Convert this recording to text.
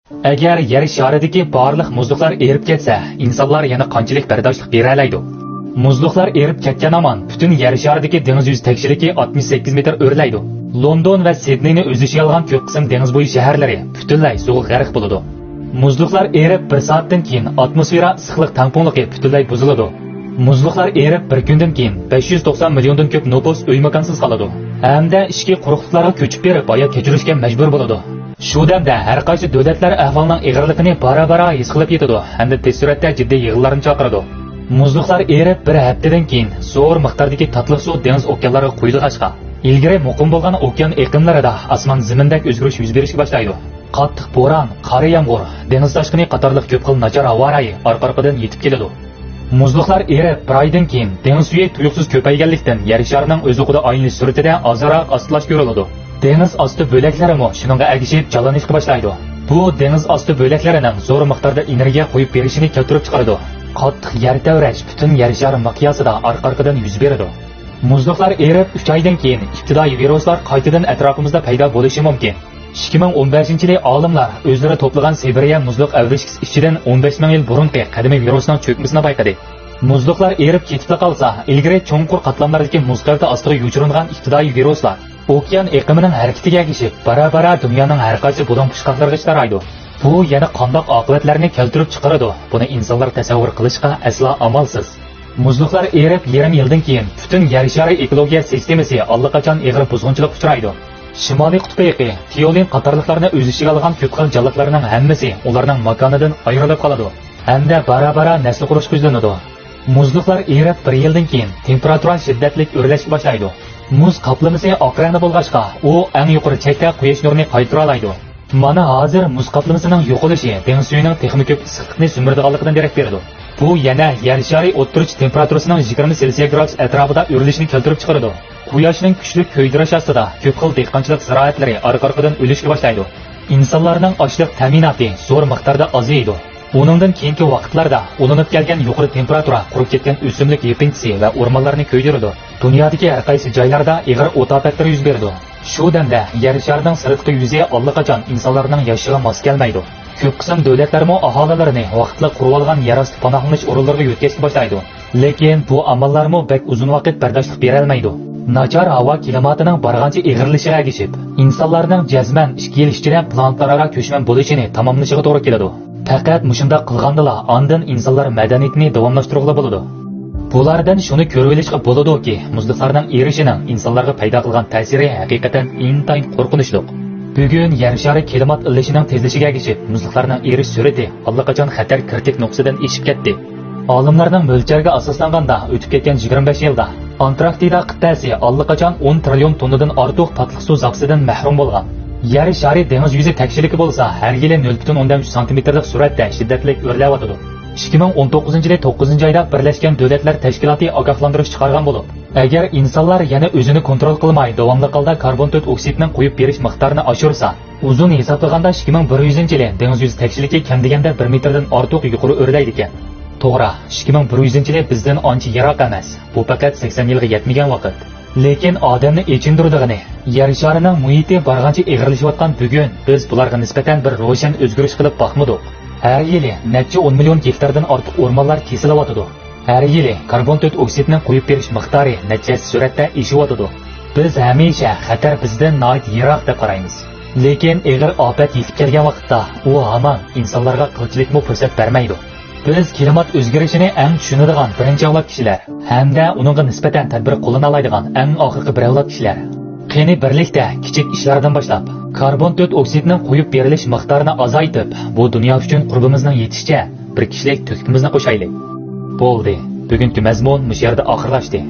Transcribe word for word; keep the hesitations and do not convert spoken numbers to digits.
ئەگەر يەر شارىدىكى بارلىق مۇزلۇقلار ئېرىپ كەتسە، ئىنسانلار يەنە قانچىلىك بەرداشلىق بېرەلەيدۇ؟ مۇزلۇقلار ئېرىپ كەتكەن ھامان پۈتۈن يەر شارىدىكى دېڭىز يۈزى تەكشىلىكى ئاتمىش سەككىز مېتىر ئۆرلەيدۇ. لوندون ۋە سىدنېينى ئۆز ئىچىگە ئالغان كۆپ قىسىم دېڭىز بويى شەھەرلىرى پۈتۈنلەي سۇغا غەرق بولىدۇ. مۇزلۇقلار ئېرىپ بىر سائەتتىن كېيىن ئاتموسفېرا ئىسسىقلىق تەڭپۇڭلۇقى پۈتۈنلەي بۇزۇلىدۇ. مۇزلۇقلار ئېرىپ بىر كۈندىن كېيىن بەش يۈز توقسان مىليوندىن كۆپ نوپۇس ئۆي-ماكانسىز قالىدۇ ھەمدە ئىچكى قۇرۇقلۇقلارغا كۆچۈپ بېرىپ ھايات كەچۈرۈشكە مەجبۇر بولىدۇ. شۇ دەمدە ھەر قايسى دۆلەتلەر ئەھۋالنىڭ ئېغىرلىقىنى بارا-بارا ھېس قىلىپ يېتىدۇ ھەمدە تېز سۈرئەتتە جىددىي يىغىنلارنى چاقىرىدۇ. مۇزلۇقلار ئېرىپ بىر ھەپتىدىن كېيىن زور مىقداردىكى تاتلىق سۇ دېڭىز ئوكيانلارغا قۇيۇلغاچقا، ئىلگىرى مۇقىم بولغان ئوكيان ئېقىملىرىدا ئاسمان زېمىندەك ئۆزگىرىش يۈز بېرىشكە باشلايدۇ. قاتتىق بوران، قارا يامغۇر، دېڭىز تاشقىنى قاتارلىق كۆپ خىل ناچار ھاۋا رايى ئارقا-ئارقىدىن يېتىپ كېلىدۇ. مۇزلۇقلار ئېرىپ، بىر ئايدىن كېيىن دېڭىز سۈيى تۇيۇقسىز كۆپەيگەنلىكتىن، يەر شارىنىڭ ئۆز ئوقىدا ئايلىنىش سۈرئىتىدە ئازراق ئاستىلاش كۆرۈلىدۇ. دېڭىز ئاستى بۆلەكلىرىمۇ شۇنىڭغا ئەگىشىپ جانلىنىشقا باشلايدۇ. بۇ دېڭىز ئاستى بۆلەكلىرىنىڭ زور مىقداردا ئېنېرگىيە قويۇپ بېرىشىنى كەلتۈرۈپ چىقىرىدۇ. قاتتىق يەر تەۋرەش پۈتۈن يەر شارى مىقياسىدا ئارقا-ئارقىدىن يۈز بېرىدۇ. مۇزلۇقلار ئېرىپ، ئۈچ ئايدىن كېيىن ئىپتىدائىي ۋىرۇسلار قايتىدىن ئەتراپىمىزدا پەيدا بولۇشى مۇمكىن. ئىككى مىڭ ئون بەشىنچى يىلى ئالىملار ئۆزلىرى توپلىغان سىبىرىيە مۇزلۇق ئەۋرىشكىسى ئىچىدىن ئون بەش مىڭ يىل بۇرۇنقى قەدىمىي ۋىرۇسنىڭ چۆكمىسىنى بايقىدى. مۇزلۇقلار ئېرىپ كېتىپلا قالسا، ئىلگىرى چوڭقۇر قاتلاملاردىكى مۇز قەۋىتى ئاستىغا يوشۇرۇنغان ئىپتىدائىي ۋىرۇسلار ئوكيان ئېقىمىنىڭ ھەرىكىتىگە ئەگىشىپ، بارا-بارا دۇنيانىڭ ھەر قايسى بۇلۇڭ پۇچقاقلىرىغىچە تارايدۇ. بۇ يەنە قانداق ئاقىۋەتلەرنى كەلتۈرۈپ چىقىرىدۇ، بۇنى ئىنسانلار تەسەۋۋۇر قىلىشقا ئەسلا ئامالسىز. مۇزلۇقلار ئېرىپ يېرىم يىلدىن كېيىن پۈتۈن يەر شارى ئېكولوگىيە سىستېمىسى ئاللىقاچان ئېغىر بۇزغۇنچىلىققا ئۇچرايدۇ. شىمالىي قۇتۇپ ئېيىقى، تيولىن قاتارلىقلارنى ئۆز ئىچىگە ئالغان كۆپ خىل جانلىقلارنىڭ ھەممىسى ئۇلارنىڭ ماكانىدىن ئايرىلىپ قالىدۇ ھەمدە بارا-بارا نەسلى قۇرۇشقا يۈزلىنىدۇ. مۇزلۇقلار ئېرىپ بىر يىلدىن كېيىن تېمپېراتۇرا شىددەتلىك ئۆرلەشكە باشلايدۇ. مۇز قاپلىمىسى ئاق رەڭدە بولغاچقا، ئۇ ئەڭ يۇقىرى چەكتە قۇياش نۇرىنى قايتۇرالايدۇ. مانا ھازىر مۇز قاپلىمىسىنىڭ يوقىلىشى دېڭىز سۈيىنىڭ تېخىمۇ كۆپ ئىسسىقلىقنى سۈمۈرىدىغانلىقىدىن دېرەك بېرىدۇ. بۇ يەنە يەر شارى ئوتتۇرىچە تېمپېراتۇرىسىنىڭ يىگىرمە سېلسىيە گرادۇس ئەتراپىدا ئۆرلىشىنى كەلتۈرۈپ چىقىرىدۇ. قۇياشنىڭ كۈچلۈك كۆيدۈرۈش ئاستىدا كۆپ خىل دېھقانچىلىق زىرائەتلىرى ئارقا-ئارقىدىن ئۆلۈشكە باشلايدۇ. ئىنسانلارنىڭ ئاشلىق تەمىناتى زور مىقداردا ئازىيىدۇ. ئۇنىڭدىن كېيىنكى ۋاقىتلاردا ئۇلىنىپ كەلگەن يۇقىرى تېمپېراتۇرا قۇرۇپ كەتكەن ئۆسۈملۈك يېپىنچىسى ۋە ئورمانلارنى كۆيدۈرىدۇ. دۇنيادىكى ھەر قايسى جايلاردا ئېغىر ئوت ئاپەتلىرى يۈز بېرىدۇ. شۇ دەمدە يەر شارىنىڭ سىرتقى يۈزى ئاللىقاچان ئىنسانلارنىڭ ياشىشىغا ماس كەلمەيدۇ. كۆپ قىسىم دۆلەتلەرمۇ ئاھالىلىرىنى ۋاقىتلىق قۇرۇۋالغان يەر ئاستى پاناھلىنىش ئورۇنلىرىغا يۆتكەشكە باشلايدۇ. لېكىن بۇ ئاماللارمۇ بەك ئۇزۇن ۋاقىت بەرداشلىق بېرەلمەيدۇ. ناچار ھاۋا كىلىماتىنىڭ بارغانچە ئېغىرلىشىشىغا ئەگىشىپ، ئىنسانلارنىڭ جەزمەن ئىككى يىل ئىچىدە پلانېتلار ئارا كۆچمەن بولۇشىنى تاماملىشىغا توغرا كېلىدۇ. پەقەت مۇشۇنداق قىلغاندىلا ئاندىن ئىنسانلار مەدەنىيىتىنى داۋاملاشتۇرغىلى بولىدۇ. بۇلاردىن شۇنى كۆرۈۋېلىشقا بولىدۇكى، مۇزلۇقلارنىڭ ئېرىشىنىڭ ئىنسانلارغا پەيدا قىلغان تەسىرى ھەقىقەتەن ئىنتايىن قورقۇنچلۇق. بۈگۈن يەر شارى كىلىمات ئىللىشىنىڭ تېزلىشىگە ئەگىشىپ، مۇزلۇقلارنىڭ ئېرىش سۈرئىتى ئاللىقاچان خەتەر كىرىتىك نۇقتىسىدىن ئېشىپ كەتتى. ئالىملارنىڭ مۆلچەرگە ئاساسلانغاندا، ئۆتۈپ كەتكەن يىگىرمە بەش يىلدا ئانتاركتىدا قىتئەسى ئاللىقاچان ئون تىرىليون توننىدىن ئارتۇق تاتلىق سۇ زاپىسىدىن مەھرۇم بولغان. يەر شارى دېڭىز يۈزى تەكشىلىكى بولسا ھەر يىلى نۆل پۈتۈن ئوندىن ئۈچ سانتىمېتىرلىق سۈرئەتتە شىددەتلىك ئۆرلەۋاتىدۇ. ئىككى مىڭ ئون توققۇزىنچى يىلى توققۇزىنچى ئايدا بىرلەشكەن دۆلەتلەر تەشكىلاتى ئاگاھلاندۇرۇش چىقارغان بولۇپ، ئەگەر ئىنسانلار يەنە ئۆزىنى كونترول قىلماي، داۋاملىق ھالدا كاربون تۆت ئوكسىدنىڭ قويۇپ بېرىش مىقدارىنى ئاشۇرسا، ئۇزۇن ھېسابلىغاندا ئىككى مىڭ بىر يۈزىنچى يىلى دېڭىز يۈزى تەكشىلىكى كەم دېگەندە بىر مېتىردىن ئارتۇق يۇقىرى ئۆرلەيدىكەن. توغرا، ئىككى مىڭ بىر يۈزىنچى يىلى بىزدىن ئانچە يىراق ئەمەس. بۇ پەقەت سەكسەن يىلغا يەتمىگەن ۋاقىت. لېكىن ئادەمنى ئېچىندۇرىدىغىنى، يەر شارىنىڭ مۇھىتى بارغانچە ئېغىرلىشىۋاتقان بۈگۈن بىز بۇلارغا نىسبەتەن بىر روشەن ئۆزگىرىش قىلىپ باقمىدۇق. ھەر يىلى نەچچە ئون مىليون گېكتاردىن ئارتۇق ئورمانلار كېسىلىۋاتىدۇ. ھەر يىلى كاربون تۆت ئوكسىدنىڭ قويۇپ بېرىش مىقدارى نەچچە ھەسسە سۈرئەتتە ئېشىۋاتىدۇ. بىز ھەمىشە خەتەر بىزدىن ناھايىتى يىراق دەپ قارايمىز. لېكىن ئېغىر ئاپەت يېتىپ كەلگەن ۋاقىتتا، ئۇ ھامان ئىنسانلارغا قىلچىلىكمۇ پۇرسەت بەرمەيدۇ. بىز كىلىمات ئۆزگىرىشىنى ئەڭ چۈشىنىدىغان بىرىنچى ئاۋلاد كىشىلەر ھەمدە ئۇنىڭغا نىسبەتەن تەدبىر قوللىنالايدىغان ئەڭ ئاخىرقى بىر ئەۋلاد كىشىلەر. قېنى، بىرلىكتە كىچىك ئىشلاردىن باشلاپ، كاربون تۆت ئوكسىدنىڭ قويۇپ بېرىلىش مىقدارىنى ئازايتىپ، بۇ دۇنيا ئۈچۈن قۇربىمىزنىڭ يېتىشىچە بىر كىشىلىك تۆھپىمىزنى قوشايلى. بولدى، بۈگۈنكى مەزمۇن مۇشۇ يەردە ئاخىرلاشتى.